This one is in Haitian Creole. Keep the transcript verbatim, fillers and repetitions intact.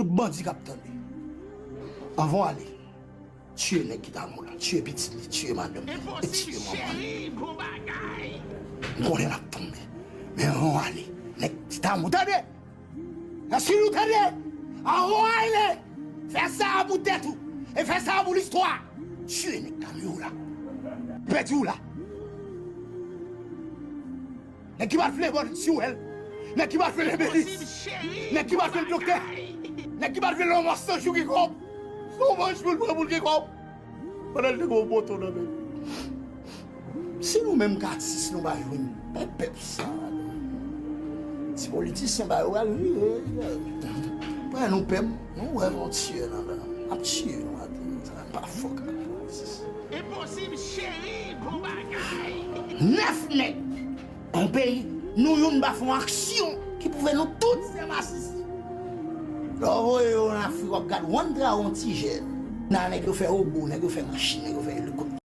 Tout bandi k ap tande, anvan w ale, tiye nèg ki t a mò la, tiye pitit li, tiye madanm li, e tiye manman li. M konnen l ap tonbe. Men anvan w ale, nèg ki t a mò, tande! Èske nou tande? Anvan w ale, fè sa a pou tèt ou, e fè sa a pou listwa. Tiye nèg k ap mò la. Pèdi w la. Nèg ki pa t vle bon, si w wè l. Nèg ki pa t vle lebelis. Nèg ki pa t vle doktè. Nèg ki pa t vle lanmò san jou ki kòb. Se yon manch pou l pran pou l gen kòb. Pandan l te gen yon moto nan men l. Si nou menm k atis nou pa jwenn pèp, pèp sa, ti politisyen ba yo pral vire. Pran nou pèp, nou wè yon tiye nan la. Ap tiye nou maten. Sa pa fòk ak politisyen. Enposib, cheri, bon bagay. Nèf nèg, yon peyi, nou youn pa fè yon aksyon ki pwouve nou tout se masisi. Lè w voye yo an Afrik, w ap gad wan tra yon ti jèn. Nan nèg yo fè obo, nèg yo fè machin, nèg yo fè elikoptè.